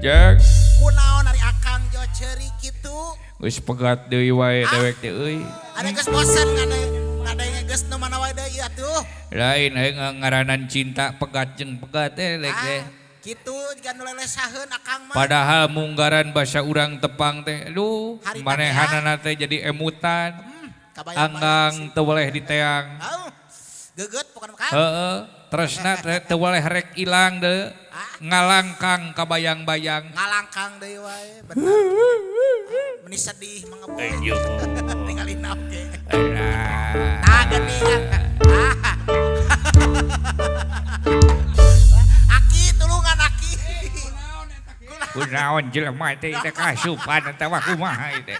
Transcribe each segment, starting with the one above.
Jak. Kunaon ari Akang Jo ceurik kitu? Geus pegat deui wae dewek teh euy. Ada geus bosen ngadenge geus nu mana wae deui atuh. Lain aing ngaranan cinta pegat jeung pegat teh lek teh. Kitu jiga nu lelesaheun Akang mah. Padahal munggaran basa urang tepang teh aduh manehanana teh jadi emutan. Anggang teu weleh diteang. Geget pokona mah. Heeh, tresna teh teu weleh rek ilang deui. Ngalangkang kabayang-bayang. Ngalangkang deui wae bener. Meni sedih mangebul. Tinggalin oge. Alah. Tah geuningan. Aki tulungan aki. Kunaon jelema teh teh kasupan atawa kumaha teh.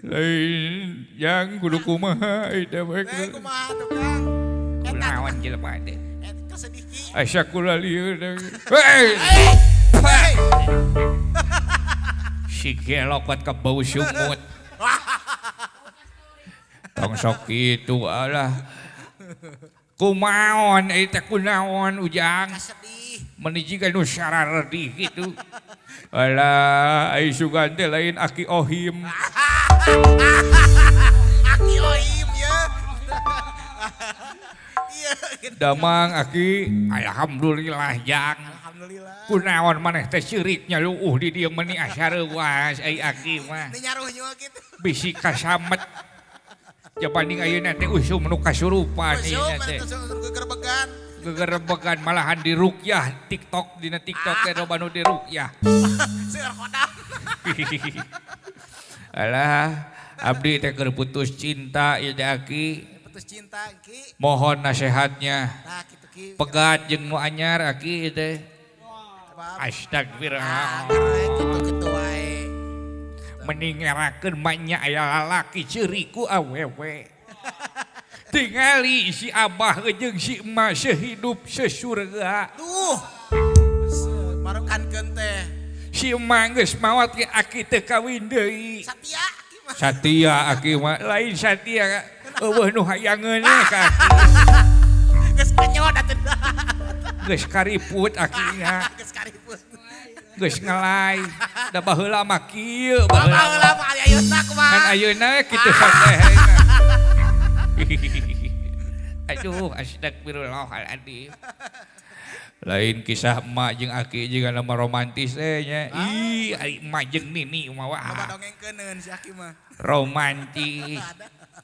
Lain yang kudu kumaha teh bae. Kumaha tuh Kang? Kunaon jelema teh. Eta sedih ki. Asa kula lieur teh. Hei. Si gelokot ke bau sumut. Tong sok kitu alah. Kumaon eta kunaon Ujang. Meni jiga nu sararedih kitu. Alah ai sugan teh lain Aki Ohim. Aki Ohim ya. Damang Aki, alhamdulillah Jang. Alhamdulillah. Kunaon maneh teh ceuriknya luuh di dieu meni asa reuas ai Aki mah. Nyaruh kitu. Bisi kasamet. Jabanding ayeuna teh usum nu kasurupan ieu teh. Usum gegerbegan. Gegerbegan malahan diruqyah TikTok dina TikTok teh loba nu diruqyah. Seueur khodam. Alah, abdi teh keur putus cinta ieu teh Aki. Putus cinta Ki. Mohon nasihatnya. Nah, kitu Ki. Pegat jeung nu anyar Aki teh. Astagfirullah. Kitu-kitu wae. Mending ngerakeun mah nya aya lalaki ceurik ku awewe. Tingali si abah jeung si emak sehidup sesurga. Tuh. Marukankeun teh. Si emak geus maot ge Aki teu kawin deui. Satia Aki mah. Satia Aki mah lain satia. Eueuh nu hayangeun ka Aki. Geus kenyot atuh. Geus kariput Aki nya. Geus kariput. Geus ngelai. Da baheula mah kieu baheula mah ayeuna kumaha. Kan ayeuna kitu santai. Aduh astagfirullahaladzim. Lain kisah emak jeung Aki jeung nama romantis teh nya. Ih ari emak jeung nini mah wah. Loba dongengkeuneun si Aki mah. Romantis.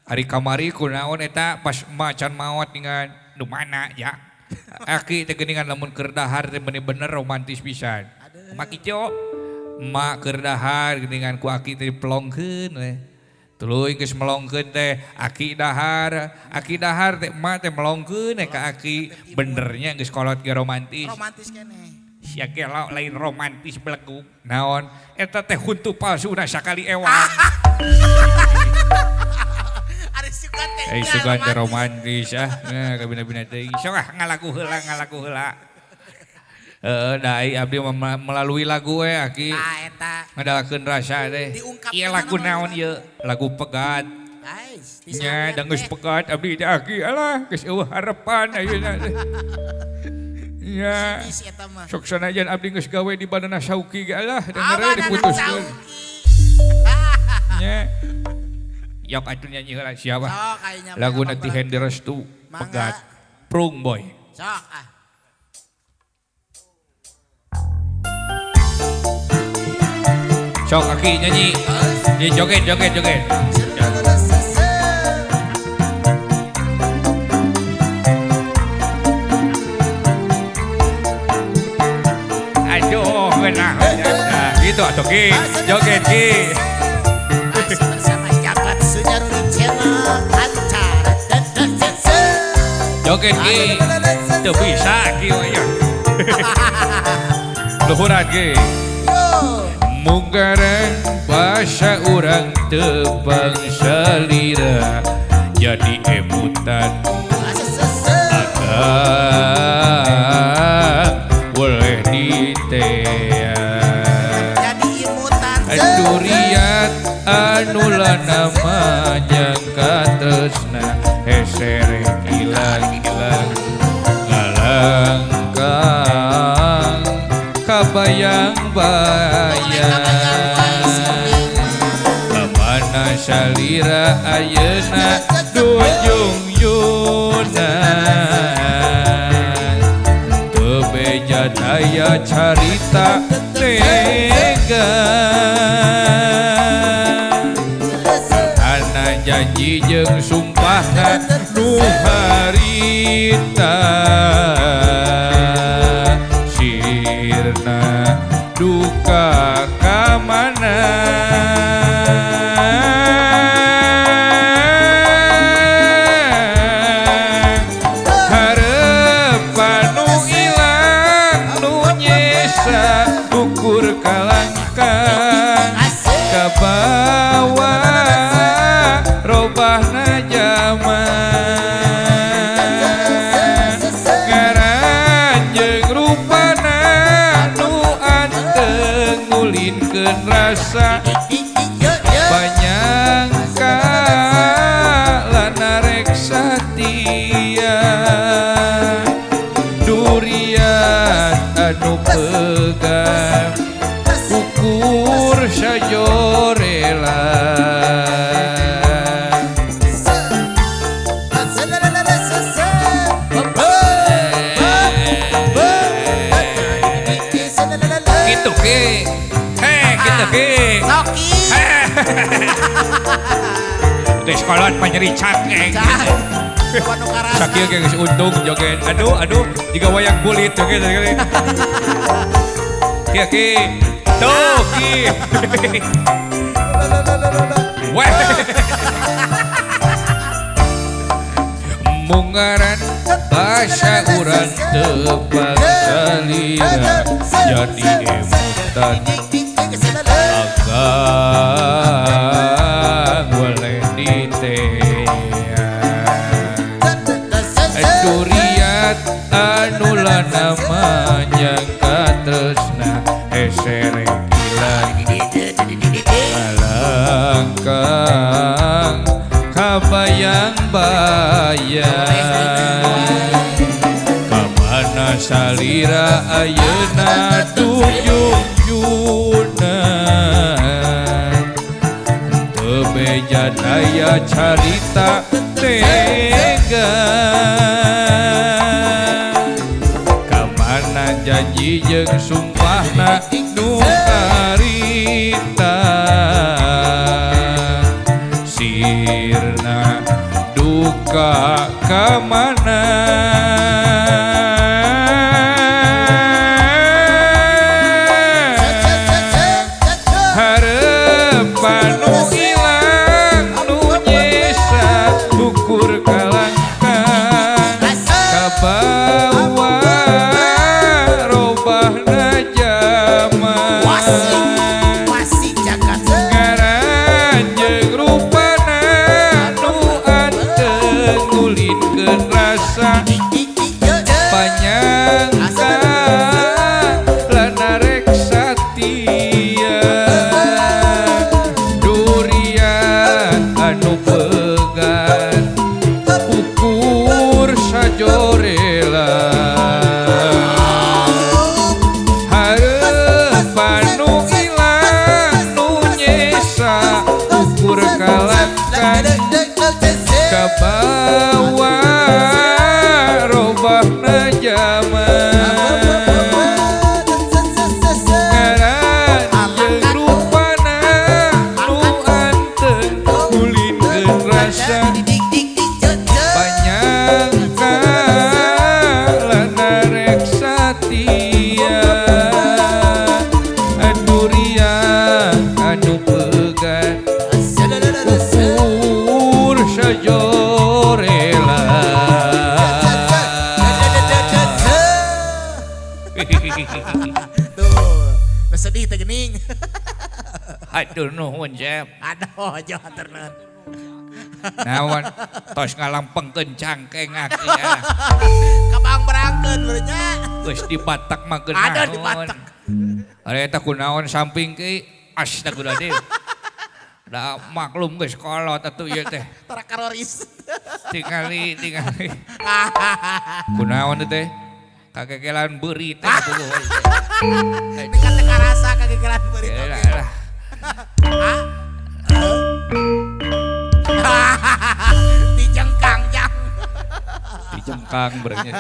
Ari kamari kunaon eta pas emak can maot dengan nu mana ya. Aki teh geuningan lamun keur dahar teh bener-bener romantis pisan. Emak kieu emak keur dahar geuningan ku Aki teh dipelongkeun we. Tuluy geus melongkeun teh Aki dahar teh emak teh melongkeun ka Aki benernya geus kolot ge romantis. Romantis keneh. Sia gelo lain romantis belegug. Naon eta teh huntu palsuna sakali ewang. Ari sugan teh. Ai sugan teh romantis ah. Nah kabina-bina teh. Sok ah ngalagu heula ngalagu heula. Heeh da ai abdi melalui lagu we Aki. Tah eta. Ngadalakeun rasa teh. Ieu lagu naon ieu? Lagu pegat. Nya da geus pegat abdi teh Aki alah geus eueuh harepan ayeuna teh. Nya. Sok sanajan abdi geus gawe di Banana Sauki ge alah denger diputuskeun. Nya. Yok atuh nyanyi heula siapa? Lagu nanti Hendy Restu pegat. Prung boy. Sok ah. Sok Aki nyanyi. Dia joget joget joget. Aduh, nah, gitu atuh Ki. Joget Ki. Bersama Jabat Sunyaruri Channel Acara. Joget Ki. Teu bisa Ki we. Luhuran Ki. Munggaran basa urang tepang salira jadi emutan akang boleh diteang jadi emutan duriat anu lana nyangka tresna hesere ilang-ilang ngalang Kabayang-bayang kamana salira ayeuna dujung yuna teu beja daya carita tega ana janji jeung sumpahna nu harita sirna duka ka mana harepan nu ilang nu nyesa ukur kalangkang kabawa robahna jaman ngaran jeung rupana nu anteng ngulinkeun rasa panyangka lana rek satia durian anu pegang ukur sajorela. Gitu ke, heh gitu ke. Soki. Geus kolot mah nyeri cangkeng. Sakieu ge geus untung joget. Aduh aduh jiga wayang kulit joget. Kieu ki. Tuh ki. Weh. Mungaran basa urang teu salira jadi emutan agang boleh ditea duriat anu lana manyangka tresna esere kilan kalangkang kabayang-bayang kamana salira ayeuna tujung yuna teu beja daya carita tega kamana janji jeung sumpahna nu harita sirna duka kamana harepan nu ilang nu nyesa ukur kalangkang kabawa robahna jaman ngaran jeung rupana nu anteng ngulinkeun rasa panyangka lana rek satia durian anu pegan ukur sajorela harepan nu ilang nu nyesa ukur kalangkang kabawa robahna jaman ngaran jeung rupana nu anteng ngulinkeun rasa panyangka lana rek satia durian anu pegan ukur sajorela. Tuh, sedih teh geuning. Aduh nuhun Jep. Aduh, jangan ternuhun. Naon tos ngalampengkeun cangkeng aki ah. Kabang berangkeun beunya. Geus dibatak mah geunaheun. Aduh dibatak. Ari eta kunaon samping ki astagfirullahaladzim. Da maklum geus kolot atuh ieu teh. Tara karoris. Tingali tingali. Kunaon teh? Kagegelan beurit teh puguh. Dekat teh karasa kagegelan beurit Ya oge. lah. Hah? Dijengkang jang. Dijengkang berenya.